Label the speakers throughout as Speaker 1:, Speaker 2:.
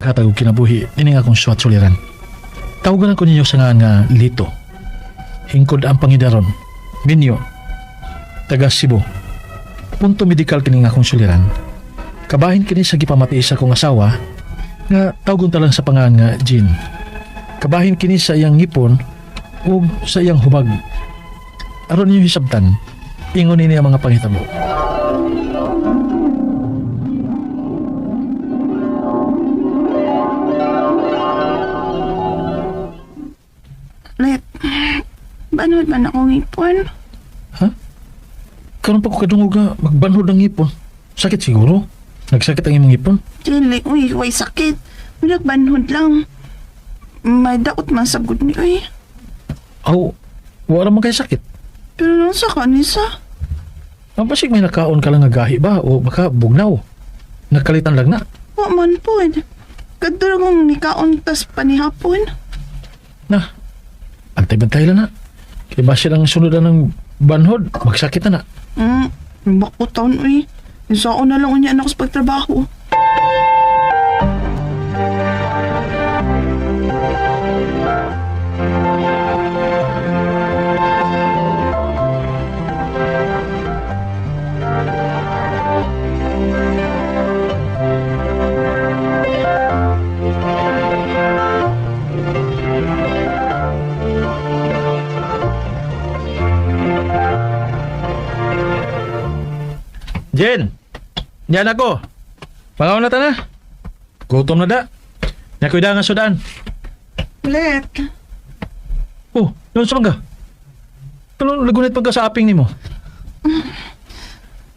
Speaker 1: Hatag og kinabuhi nining akong suwat suliran. Tawagan ko ninyo sa ngalan nga Lito. Hingkod ang pangidaron. Minyo. Taga Cebu. Punto medikal kining akong suliran. Kabahin kini sa gipamati sa akong asawa nga tawgon ta lang sa pangalan nga Jean. Kabahin kini sa iyang ngipon ug sa iyang hubag. Aron ninyo hisabtan, ingon nini ang mga panghitabo.
Speaker 2: Let, banod man akong ipon.
Speaker 1: Ha? Karon pa ko kadungog nga magbanhod ang ngipon. Sakit siguro. Nagsakit ang imong ngipon.
Speaker 2: Dili, uy, way sakit. Nagbanhod lang. May daot man sa gud ni, uy.
Speaker 1: Aw, wala man kay sakit.
Speaker 2: Pero nung sa kanisa,
Speaker 1: Ang basig may nakaon ka lang nga gahi ba o baka bugnaw. Nagkalitan lang na.
Speaker 2: wa man pod. Kadto lang kong nikaon tas panihapon.
Speaker 1: Na, antay-bantay lang na. Kay basi lang sunod na ng banhod, magsakit na na.
Speaker 2: Bako taon, uy. Isaon na lang unya anak sa pagtrabaho.
Speaker 1: Jen! Yan ako! Pangaw na ta na. Gutom na da. Nakoy da nga sudan.
Speaker 2: Let,
Speaker 1: Oh, noon sa mangga. Ano, lagunit pagka sa aping nimo?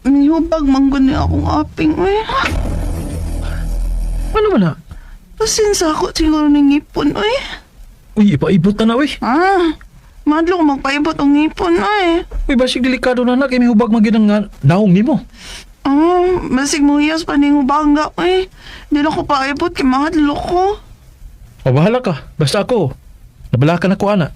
Speaker 2: mihubag man gud ni akong aping, uy.
Speaker 1: Ano man na?
Speaker 2: Pasinsa ako siguro ng ngipon, uy.
Speaker 1: Uy, ipaibot na na, uy.
Speaker 2: Ah, madlo ko magpaibot ang ngipon, uy.
Speaker 1: Uy, basig delikado na na kay may hubag man gyud ang nga naong nimo.
Speaker 2: Ah, basig mo hiyas pa ning hubanga, uy. Di na ko paibot kay mahadlok ko.
Speaker 1: O bahala ka. Basta ako. Nabalakan ako ana.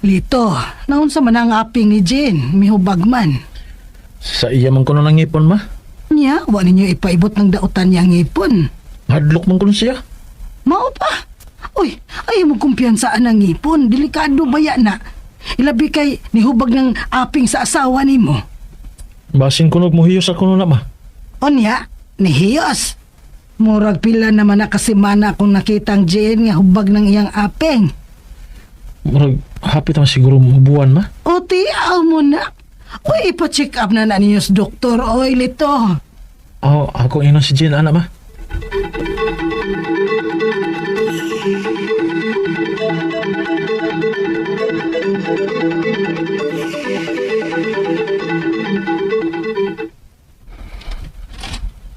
Speaker 3: Lito, naunsa man ang aping ni Jane, mihubag man.
Speaker 1: Sa iya man kuno nang ngipon ma.
Speaker 3: Niya, wa ninyo ipaibot ng dautan niya ang ngipon.
Speaker 1: Hadlok man kuno siya.
Speaker 3: Mao pa. Uy, ayaw mo kumpiyansaan ang ngipon, delikado baya na. Ilabi kay nihubag ng aping sa asawa nimo.
Speaker 1: Basin kuno muhiyos ako na ma.
Speaker 3: O niya, nihiyos. Murag pila naman na kasimana kung nakitang Jane nga hubag ng iyang aping.
Speaker 1: Murag hapit naman siguro mubuan ma.
Speaker 3: O ti, aw mo na. Uy, ipa-check up na na ninyo sa doktor. Oy, Lito.
Speaker 1: Oh, ako inon si Jean ana ma.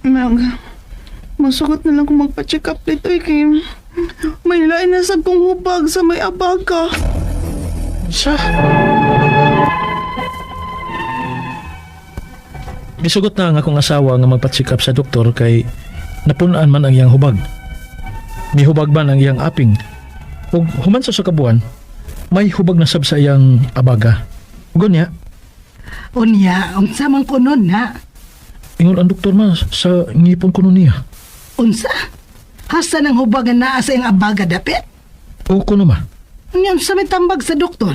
Speaker 2: Mag, masugot na lang kung magpa-check up nito, eh, kay may lain na sab kong hubag sa may abaga.
Speaker 1: Sa? Gisugot na ang akong asawa nga magpa-check up sa doktor kay napunan man ang iyang hubag. Mihubag man ang iyang aping. Ug human sa kabuan, may hubag na sab sa iyang abaga. Ug niya,
Speaker 3: O niya, unsa man ko nun ha?
Speaker 1: ingon ang doktor ma sa ngipon kuno niya.
Speaker 3: Unsa? Hasa ng hubag nga naa sa iyang abaga dapit?
Speaker 1: O kuno ma.
Speaker 3: Unya, unsa may tambag sa doktor?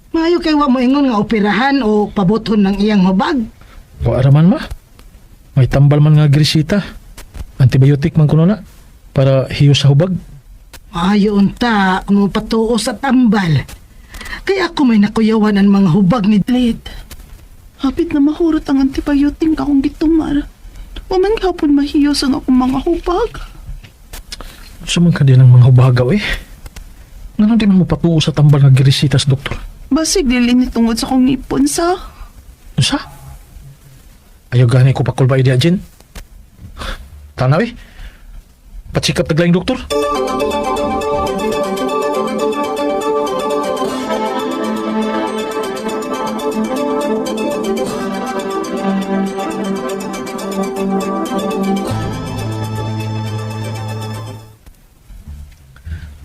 Speaker 3: Maayo kay wa mo ingon nga operahan o pabuton ng iyang hubag.
Speaker 1: Wa ra man ma. May tambal man nga grisita. Antibiotic man kuno na para hiyo sa hubag.
Speaker 3: Maayo unta kung mapatuo sa tambal. Kaya ako may nakuyawan ang mga hubag ni
Speaker 2: Let, hapit na mahurot ang antibiotic akong gitumar. Wa man gihapon mahiyos ang akong mga hubag.
Speaker 1: Sa man ka din ang mga hubagaw eh. Ngano di man mo patuo sa tambal nga grisita sa doktor?
Speaker 2: Basig dili ni tungod sa akong ngipon sa.
Speaker 1: Unsa? Ayaw gani ko pakulba idea, Jen. Tanaw eh. Patsikap taglaing doktor.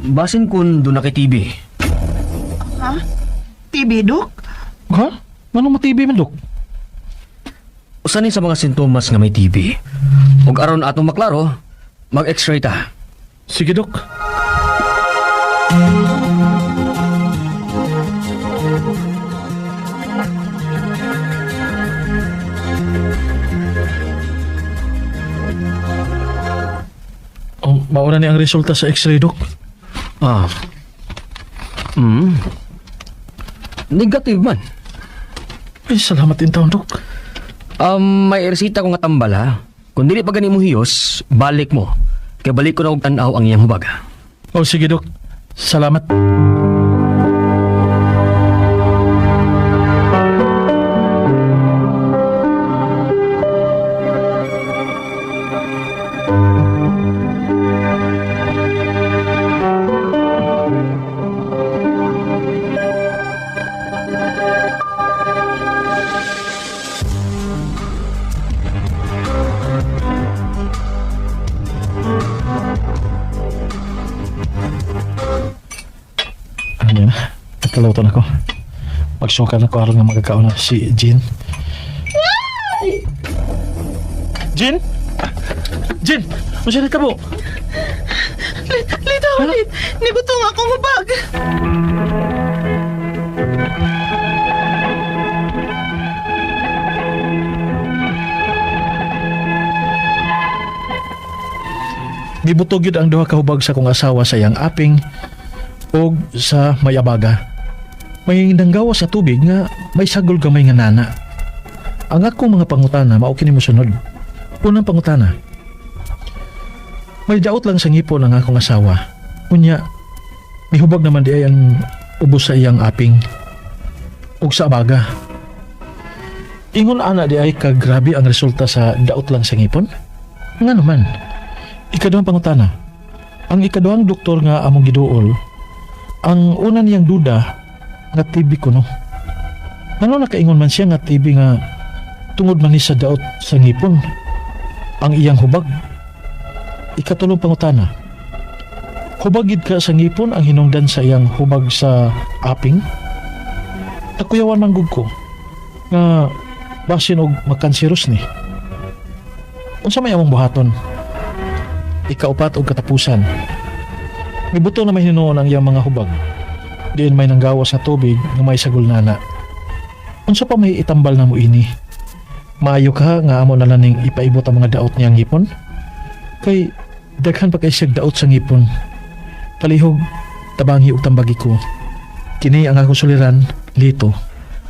Speaker 4: Basin kun duna kay TB.
Speaker 2: Ha? TB, Dok?
Speaker 1: Ha? Nganong ma-TB man, Dok?
Speaker 4: Usa ni sa mga sintomas nga may TB. Ug aron atong maklaro, mag-x-ray ta.
Speaker 1: Sige, Dok. Oh, mauna ni ang resulta sa x-ray, Dok.
Speaker 4: Ah. Negative man.
Speaker 1: Ay, salamat in taon, Dok.
Speaker 4: May resita ko nga tambal ha. Kung dili pa gani mo hiyos, balik mo. Kay balik ko na og tan-aw ang iyang hubag.
Speaker 1: Oh, sige, Dok. Salamat. Ano yun? Nagkaluto na ko. Magsuka na ko aron nga magkakaon na si Jean. Jean? Jean! Masyadit ka po!
Speaker 2: Lito, ulit. Nibutong akong hubag.
Speaker 1: Gibutog yun ang duha ka hubag sa kong asawa sa iyang aping o sa may abaga. May nanggawa sa tubig nga may sagol gamay nga nana. Ang akong mga pangutana mao kini mosunod. Unang pangutana. May daot lang sa ngipon ang akong asawa. Unya, mihubag naman di ay ang ubos sa iyang aping ug sa abaga. Ingon ana di ay kagrabe ang resulta sa daot lang sa ngipon? Nga naman. Ikaduhang pangutana. Ang ikaduhang doktor nga among giduol, ang una niyang duda nga TB kuno. Ngano nakaingon man siya nga TB nga tungod man ni sa daot sa ngipon ang iyang hubag. Ikatulong pangutana. Hubag gid ka sa ngipon ang hinungdan sa iyang hubag sa aping? Nakuyawan man gud ko nga basin og makanseros ni. Unsa may among buhaton? Ikaupat og katapusan. Mibuto na may hinuon ang iyang mga hubag. Diin may nanggawas nga tubig nga may sagol nana. Unsa pa may itambal na mo ini? Maayo ka nga amo na lang ning ipaibot ang mga daot niyang ngipon? Kay daghan pa kay siyag daot sa ngipon. Palihog, tabangi og tambagi ko. Kini ang akong suliran, Lito.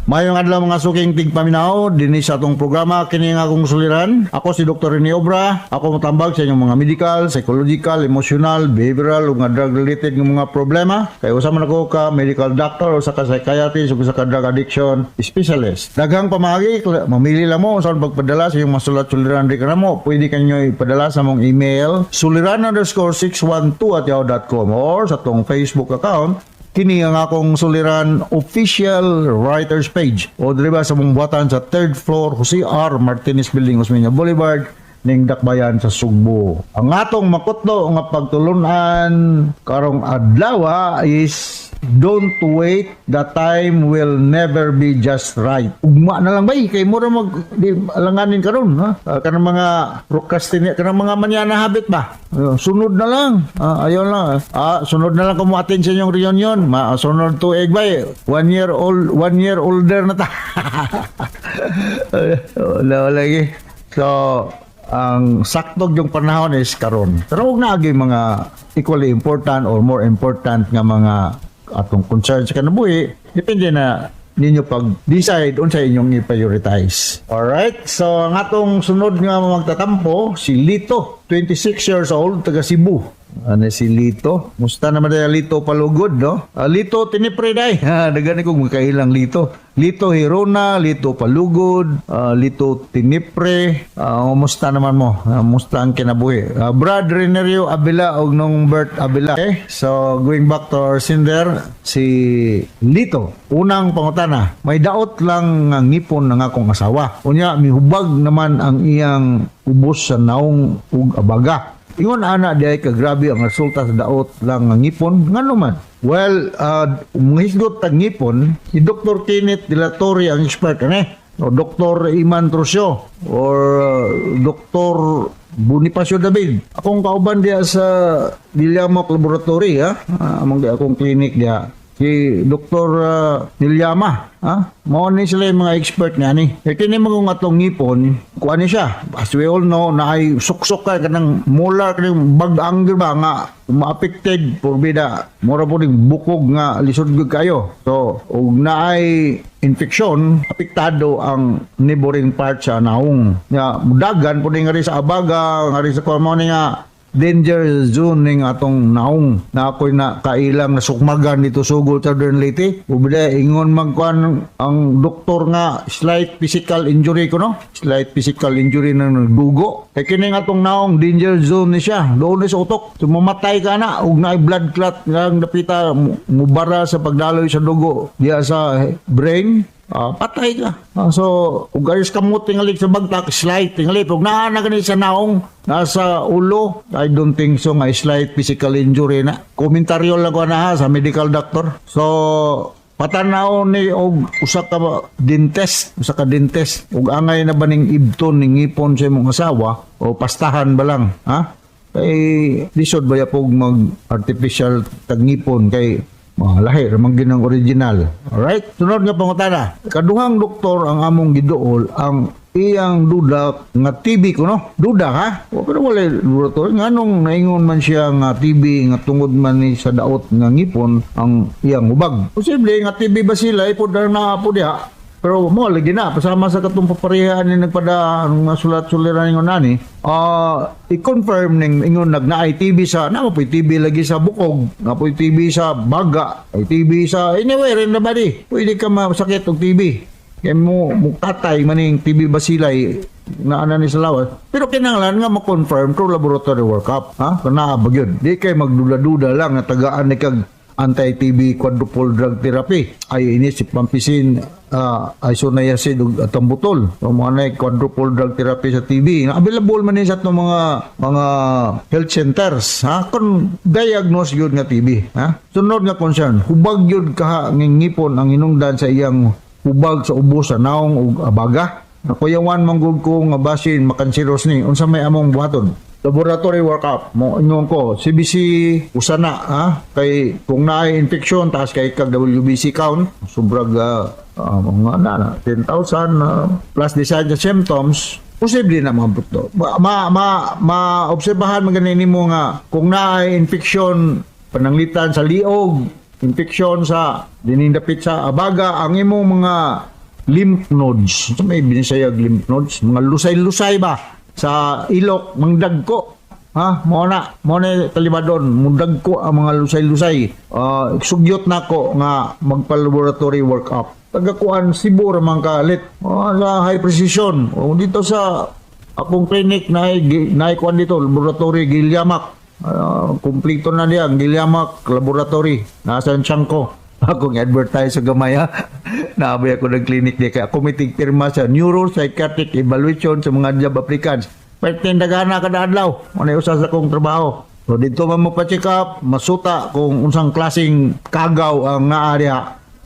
Speaker 5: Mayong adlaw mga suking tigpaminaw, dinhi sa atong programa kini nga akong suliran. Ako si Dr. Rene Obra. Ako motambag sa inyong mga medical, psychological, emotional, behavioral ug mga drug related nga mga problema. Kay usa man ako ka medical doctor, usa ka psychiatrist ug usa ka drug addiction specialist. Daghang pamagi, mamili lang mo unsaon pagpadala sa inyong masulat suliran di kanamo. Pwede kanyo ipadala sa among email suliran_612@yahoo.com or sa atong Facebook account kini ang akong suliran official writers page o diri ba sa mong buhatan sa third floor Jose R. Martinez Building, Osmeña Boulevard, ning Dakbayan sa Sugbo. Ang atong makutlo nga pagtulunan karong adlaw is don't wait, the time will never be just right. Ugma na lang bay kay mura mag di, alanganin karon ha. Kanang mga procrastinate, kanang mga manyana habit ba? Sunod na lang. Ayaw lang. Sunod na lang ko mo attend sa inyong reunion. Sunod tuig bay. 1 year old, 1 year older na ta. Wala, wala lagi. So, ang saktog yung panahon is karon. Pero huwag na agi mga equally important or more important nga mga atong concern sa kinabuhi, depende na ninyo pag-decide unsa inyong i-prioritize. Alright? So, ang atong sunod nga magtatampo, si Lito, 26 years old, taga Cebu. Ano si Lito? Musta naman tayo Lito Palugod, no? Lito Tinipre day. Daghan ko magkailang Lito. Lito Hirona, Lito Palugod, Lito Tinipre. Kumusta naman mo? Musta ang kinabuhi? Brad Renerio Abila og nung Bert Abila. Okay? So, going back to our sender, si Lito. Unang pangutana, may daot lang nga ngipon ng akong asawa. Unya, mihubag naman ang iyang ubos sa naong ug abaga. Ingon ana diay ka grabe ang resulta sa daot lang nga ngipon, ngano man? Well, manghisgot tag ngipon, si Dr. Kenneth De La Torre ang expert ane. O Dr. Iman Trosio or Dr. Bonifacio David. Akong kauban diya sa Dilyamok Laboratory, ha. Among di akong clinic diya. Si Dr. Nilyama, ha? Mao ni sila yung mga expert nga ni. Kaya kini mo kung atong ngipon, kuha ni siya. As we all know, na ay suksok ka kanang molar kanang bag-ang ba nga ma-affected porbida mura po ning bukog nga lisod gyud kayo. So, ug naay infection, apektado ang neighboring part sa naong. Nya mudagan po ni nga rin sa abaga, nga rin sa kuha mo ni nga danger zone ning atong naong na ako'y na kailang nasukmagan dito sugol sa Southern Leyte. Ubida ingon magkuan ang doktor nga slight physical injury ko, no, slight physical injury ng dugo kay kini nga atong naong danger zone ni siya doon ni sa utok. So mamatay ka na ug naay blood clot nga ang dapita mubara sa pagdaloy sa dugo diya sa brain. Patay ka. So, ug ayos kamot tingali sa bagtak, slight tingali. Pag naa na gani sa naong, nasa ulo, I don't think so nga slight physical injury na. Komentaryo lang ko na ha, sa medical doctor. So, patanaw ni og usa ka dentist, usa ka dentist ug angay na ba ning ibton ning ngipon sa imong asawa o pastahan ba lang, ha? Kay lisod ba pog mag artificial tagngipon kay mga lahi ramang ginang original. Alright? Sunod nga pangutana. Kaduhang doktor ang among giduol ang iyang duda nga TB ko, no? Duda ha? O, pero wala laboratory. Nganong naingon man siya nga TB nga tungod man ni sa daot nga ngipon ang iyang hubag. Posible nga TB ba sila ipod na po diha. Pero mo lagi na pasama sa katong papareha ni nagpada ang mga sulat-suliran ingon nani. I-confirm ning ingon nag naay TB sa na po TB lagi sa bukog, na po TB sa baga, ay TB sa anywhere in the body. Pwede ka masakit og TB. Kaya mo mukatay maning TB bacilli na ana ni sa lawas. Pero kinahanglan nga ma-confirm through laboratory workup, ha? Kana ba gyud? Di kay magduda-duda lang nga tagaan ni kag anti-TB quadruple drug therapy ay ini si rifampicin, isoniazid ug ethambutol. So mga na quadruple drug therapy sa TB na available man ni sa atong mga health centers, ha, kung diagnose gyud nga TB, ha. Sunod nga concern, hubag gyud kaha ng ngipon ang hinungdan sa iyang hubag sa ubos sa naong ug abaga. Nakuyawan man gud ko nga basin makanseros ni. Unsa may among buhaton? Laboratory workup mo ingon ko, CBC usa na, ha, kay kung naay infection taas kay kag WBC count sobrag mga na 10,000 plus the signs and symptoms, posible na mga buto ma ma, ma, ma-obserbahan man gani nimo nga kung naay infection pananglitan sa liog, infection sa dinindapit sa abaga, ang imong mga lymph nodes sa may binisayag lymph nodes, mga lusay-lusay ba sa ilok, mangdagko, ha. Mo na talibadon mudagko ang mga lusay-lusay. Sugyot nako nga magpa-laboratory workup. Tagakuan Cebu ra man kalit, oh, sa high precision o dito sa akong clinic na naikuan dito laboratory Gilyamak. Kumpleto na diya ang Gilyamak Laboratory, nasa Tiangco. Akong advertise sa gamay, ha. Naabay ako ng clinic di kaya ako may tigpirma sa neuropsychiatric evaluation sa mga job applicants. Pwede dagana kada adlaw. Ano usa sa akong trabaho. So dito man mo pa-check up, masuta kung unsang klaseng kagaw ang naa diha.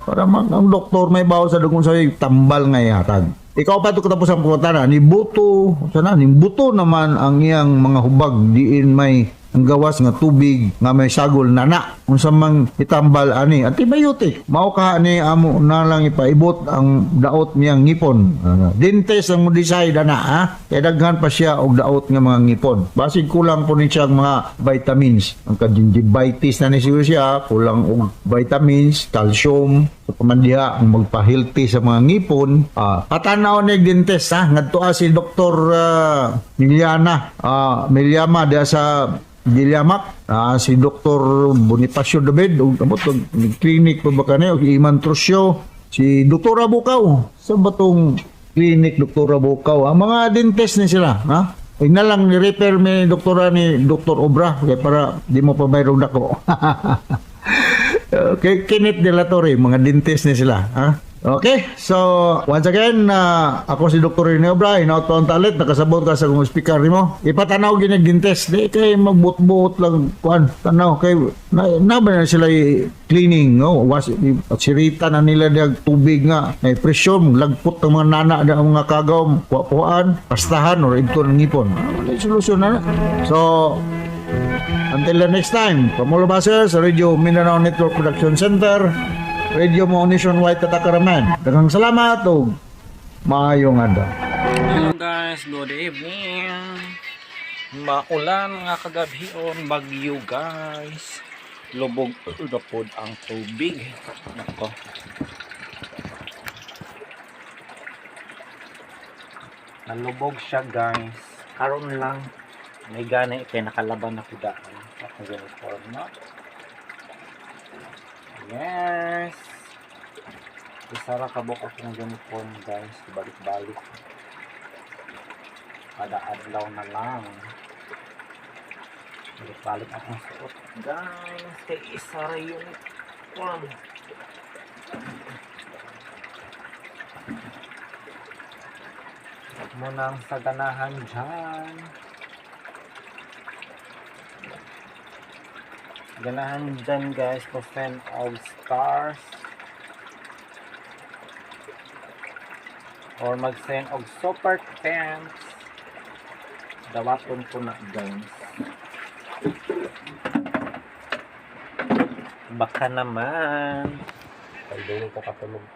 Speaker 5: Para ang doktor may bawo sa dugon sa tambal nga ihatag. Ikaw pa ito katapos ang pangutana, ni buto, sana ni buto naman ang iyang mga hubag diin may ang gawas nga tubig nga may sagol nana. Unsa mang itambal ani? Antibiotic mao ka ni amo na lang ipaibot ang daot niyang ngipon. Dentist ang mo decide ana, ha, kay daghan pa siya og daot nga mga ngipon, basig kulang po ni siya ang mga vitamins, ang ka-gingivitis na ni siguro siya, kulang og vitamins, calcium sa pamandiha ang magpa-healthy sa mga ngipon. Patanaw ni dentist, ha. Ngadto si Dr. Miliana Milyama diha sa Gilyamak, si Dr. Bonifacio David ug amot og clinic pa ba kani og Iman Trosio, si Dr. Bukaw sa batong clinic Dr. Bukaw, ang mga dentist ni sila, ha. Huwag na lang ni refer mi doktora ni Dr. Obra kay para di mo pa mayroong dako. Okay, Kenneth De La Torre, mga dentist ni sila, ha. Okay, so once again, ako si Dr. Rene Obra, hinaut pa ang talit, nakasabot ka sa kung speaker nimo. Ipatanaw ginig dentist, di kay magbut-buot lang kuan, tanaw kay na ba na sila cleaning, no? Was sirita na nila dag tubig nga, may presyon, lagpot ang mga nana na ang mga kagaw, kuha-kuhaan, pastahan or ito ng ngipon. Wala solusyon na. So, until the next time, Pamulo Baser sa Radio Mindanao Network Production Center, Radio Mo Nationwide Tatakaraman. Daghang salamat ug maayong adlaw.
Speaker 6: Hello guys, good evening. Maulan nga kagabhion, bagyo guys. Lubog na pod ang tubig. Nako. Nalubog siya guys. Karon lang may gani kay nakalaban na kudaan. Ako uniform no. Yes. Isa ra ka buok akong uniform guys, balik-balik. Kada adlaw na lang. Balik-balik akong suot guys, kay isa ra uniform. Munang sa ganahan dyan. Ganahan dyan guys, ko fan of stars. Or mag-send og super thanks. Dawaton ko na guys. Baka naman. Pagdulog ko katulog.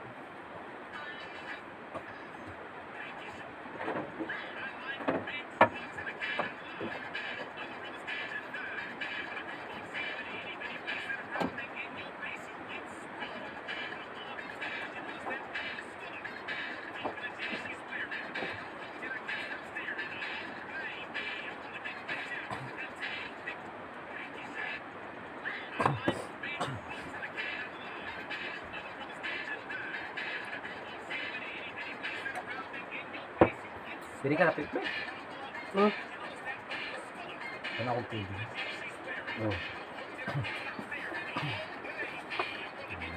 Speaker 6: Dili ka napit ba?
Speaker 4: Huh?
Speaker 6: Ano akong TV?
Speaker 4: Oh.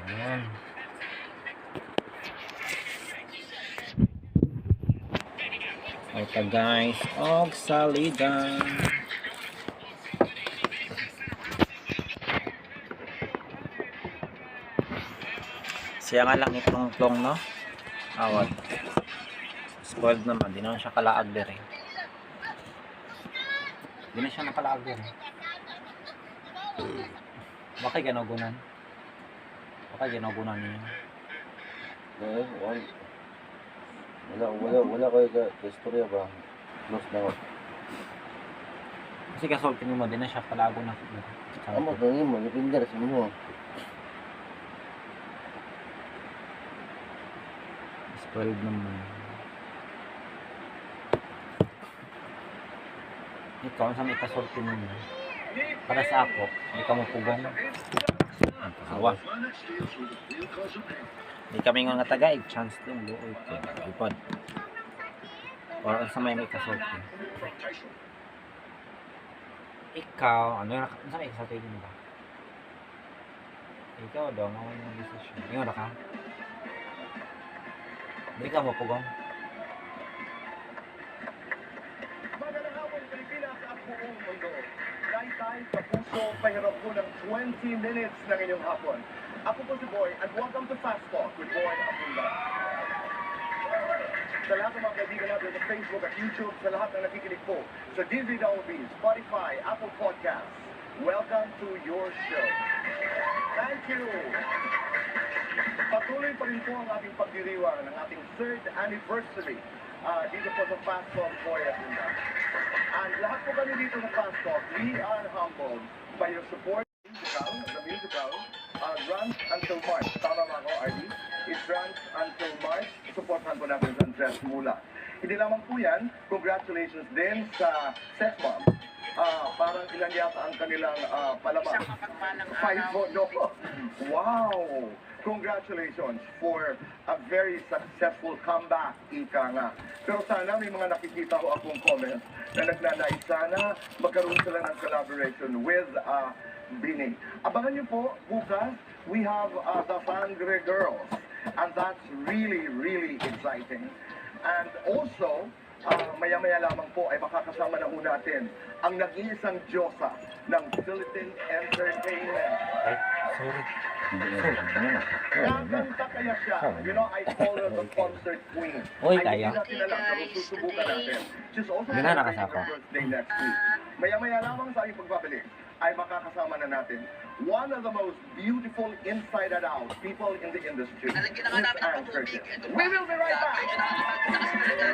Speaker 6: Ayan. Okay guys, og salidan. Siya nga lang itong plong, no? Awat. Spoiled naman, di naman siya kalaag dere. Di na siya nakalaag dere. Bakit ginagunan? Bakit ginagunan niyo?
Speaker 7: Eh, wala. Wala, wala, wala kayo ka istorya ba? Close na ako.
Speaker 6: Kasi kasulti mo, di na siya kalago na.
Speaker 7: Amo, gawin mo, depende sa mo.
Speaker 6: Spoiled naman. Ikaw, sa may kasulti mo? Para sa ako, hindi ka mapugong. Ang pasawa. Hindi kami nga tagaig, chance din, luoy ko. Ipod. Or ang sa may kasulti. Ikaw, ano yung, sa may kasulti mo ba? Ikaw daw, mawala yung desisyon. Ingon ka? Hindi ka mapugong.
Speaker 8: Magandang hapon, Pilipinas at buong mundo. Taytay, Kapuso, pahirap po ng 20 minutes ng inyong hapon. Ako po si Boy and welcome to Fast Talk with Boy Abunda. Sa lahat ng mga kaibigan natin sa Facebook at YouTube, sa lahat ng nakikinig po sa DZWB, Spotify, Apple Podcasts, welcome to your show. Thank you! Patuloy pa rin po ang ating pagdiriwang ng ating third anniversary dito po sa Fast Talk Boy Abunda. And lahat po kami dito sa Fast Talk, we are humbled by your support. Musical, the musical, runs until March. Tama ba ako, RD? It runs until March. Supportan po natin sa Andres Muhlach. Hindi lamang po yan, congratulations din sa Sex Bomb. Parang ilan yata ang kanilang palabas? Five po, no? Wow! Congratulations for a very successful comeback, ika nga. Pero sana may mga nakikita ko akong comments na nagnanais sana magkaroon sila ng collaboration with Bini. Abangan niyo po, bukas, we have the Sangre Girls. And that's really, really exciting. And also, maya-maya lamang po ay makakasama na ho natin ang nag-iisang Diyosa ng Philippine Entertainment.
Speaker 6: Ay, sorry.
Speaker 8: Kakanta kaya siya. I call her the concert queen.
Speaker 6: Uy,
Speaker 8: Ay,
Speaker 6: kaya.
Speaker 8: hindi natin alam, pero susubukan natin. She's also
Speaker 6: Hindi na
Speaker 8: celebrating
Speaker 6: nakasama.
Speaker 8: Her birthday next week. Maya-maya lamang sa aming pagbabalik ay makakasama na natin one of the most beautiful inside and out people in the industry,
Speaker 9: Nalagyan na nga
Speaker 8: Miss
Speaker 9: namin ng
Speaker 8: Ann
Speaker 9: patubig.
Speaker 8: Curtis.
Speaker 9: Ito
Speaker 8: We will be right back!
Speaker 9: Medyo nakakapagod na kasi talaga.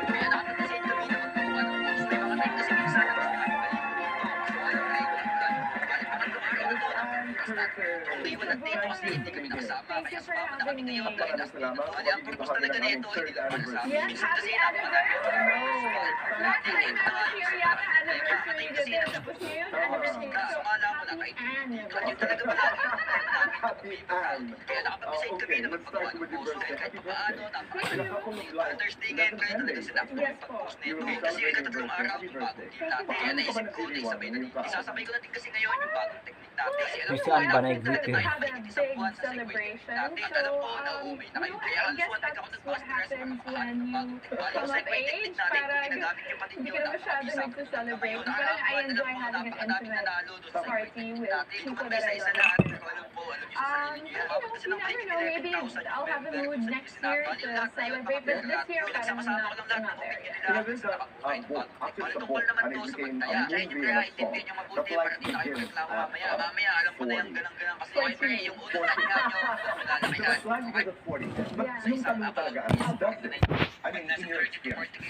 Speaker 9: Kaya nakapag-decide kami na magpagawa ng post. May mga time kasi minsan na gusto kami maligo dito. Kasi walang tayo, walang plan. Bali, pangatlong araw na to ng pag-start. Okay, walang dito kasi hindi kami nakasama. Kaya sumama na kami ngayon dahil last minute na to. Ali, ang purpose talaga nito, hindi lang para sa amin.
Speaker 10: Yes,
Speaker 9: Minsan
Speaker 10: happy
Speaker 9: kasi napakadami
Speaker 10: anniversary! Last
Speaker 9: Ito
Speaker 10: time
Speaker 9: na
Speaker 10: I
Speaker 9: nga
Speaker 10: was
Speaker 9: yung
Speaker 10: here,
Speaker 9: sa
Speaker 10: yata
Speaker 9: Kaya
Speaker 10: anniversary
Speaker 9: kasi
Speaker 10: na din. Tapos ngayon, anniversary.
Speaker 9: Kaso
Speaker 10: So,
Speaker 9: nga lang, wala
Speaker 10: happy
Speaker 9: kahit
Speaker 10: anniversary.
Speaker 9: yun talaga palagi yung plan namin kapag
Speaker 8: Happy
Speaker 9: may pagkain.
Speaker 8: Ann.
Speaker 9: Kaya nakapag-decide kami
Speaker 8: Okay,
Speaker 9: na
Speaker 8: let's start
Speaker 9: magpagawa ng
Speaker 8: with your
Speaker 9: post dahil
Speaker 8: birthday.
Speaker 9: kahit
Speaker 8: Happy
Speaker 9: papaano,
Speaker 8: birthday.
Speaker 9: napakahalaga
Speaker 8: In a couple of like
Speaker 9: Father's Day ngayon, kaya
Speaker 8: 11
Speaker 9: talaga
Speaker 8: days.
Speaker 9: sinakto
Speaker 10: Yes
Speaker 9: yung
Speaker 10: po.
Speaker 9: pag-post
Speaker 8: You
Speaker 9: nito.
Speaker 8: will be
Speaker 9: Kasi yung
Speaker 8: celebrating
Speaker 9: ikatatlong
Speaker 8: birthday.
Speaker 9: araw
Speaker 8: Happy
Speaker 9: yung bagong
Speaker 8: birthday.
Speaker 9: team natin. Kaya
Speaker 8: Paano ka ba
Speaker 9: naisip ko na
Speaker 8: nagdiriwang
Speaker 9: isabay na
Speaker 8: ngayong kaarawan?
Speaker 9: isasabay ko na din kasi ngayon yung bagong technique natin. Kasi alam
Speaker 6: May
Speaker 9: ko,
Speaker 6: si Ann ba
Speaker 9: kailangan
Speaker 6: na
Speaker 9: talaga
Speaker 6: exit eh?
Speaker 9: tayo
Speaker 10: Have a
Speaker 9: mahigit isang
Speaker 10: big
Speaker 9: buwan sa segue technique
Speaker 10: celebration.
Speaker 9: natin.
Speaker 10: So,
Speaker 9: Alam ko, nauumay na
Speaker 10: you
Speaker 9: kayo.
Speaker 10: know,
Speaker 9: Kaya
Speaker 10: I
Speaker 9: halos
Speaker 10: guess
Speaker 9: one week ako
Speaker 10: that's what
Speaker 9: nagpa-stress para
Speaker 10: happens
Speaker 9: makahanap
Speaker 10: when
Speaker 9: ng
Speaker 10: you
Speaker 9: bagong technique. Bali, yung
Speaker 10: come of
Speaker 9: segue technique
Speaker 10: age.
Speaker 9: natin, kung
Speaker 10: Parang
Speaker 9: ginagamit nyo pa din
Speaker 10: hindi
Speaker 9: yun,
Speaker 10: ka na masyado
Speaker 9: napakabisa.
Speaker 10: nagsa-celebrate.
Speaker 9: Ngayon,
Speaker 10: Parang I
Speaker 9: alam ko,
Speaker 10: enjoy having an
Speaker 9: napakadaming
Speaker 10: intimate
Speaker 9: nanalo doon sa segue
Speaker 10: party
Speaker 9: technique
Speaker 10: with
Speaker 9: natin. Kung
Speaker 10: people
Speaker 9: may
Speaker 10: that I
Speaker 9: isa-isa
Speaker 10: love.
Speaker 9: lahat, pero alam ko, alam nyo sa sarili nyo yan.
Speaker 10: You
Speaker 9: Umabot
Speaker 10: know,
Speaker 9: kasi
Speaker 10: you
Speaker 9: ng
Speaker 10: never
Speaker 9: mahigit
Speaker 10: know. Maybe
Speaker 9: 11,000
Speaker 10: I'll have a
Speaker 9: member
Speaker 10: mood
Speaker 9: kung saan
Speaker 10: next year
Speaker 9: sinabali
Speaker 10: to
Speaker 9: lahat na yun,
Speaker 10: celebrate, but this year
Speaker 9: mga
Speaker 10: parang
Speaker 9: Pinagsama-sama ko
Speaker 10: not,
Speaker 9: lang lahat
Speaker 10: not
Speaker 9: ng
Speaker 10: there
Speaker 9: opinion
Speaker 10: yet.
Speaker 9: nila
Speaker 8: You know, there's
Speaker 9: sa
Speaker 8: a
Speaker 9: nakakuha ng
Speaker 8: book,
Speaker 9: bagong
Speaker 8: actually
Speaker 9: technique.
Speaker 8: it's a
Speaker 9: Tungkol
Speaker 8: book,
Speaker 9: naman
Speaker 8: and
Speaker 9: to
Speaker 8: it
Speaker 9: sa
Speaker 8: became a
Speaker 9: pagtaya. Kaya nyo
Speaker 8: movie
Speaker 9: kaya
Speaker 8: and a song.
Speaker 9: intindihin nyo
Speaker 8: The
Speaker 9: mabuti para
Speaker 8: flight
Speaker 9: di na kayo
Speaker 8: begins
Speaker 9: reklamo
Speaker 8: at
Speaker 9: mamaya. Mamaya, alam ko na yung
Speaker 8: 40.
Speaker 9: ganang-ganang kasi siyempre yung unang tanda nyo,
Speaker 8: So the
Speaker 9: lalaki
Speaker 8: flight begins at 40. But
Speaker 10: Yeah.
Speaker 8: yung tanong talaga, does it? I mean, in your experience,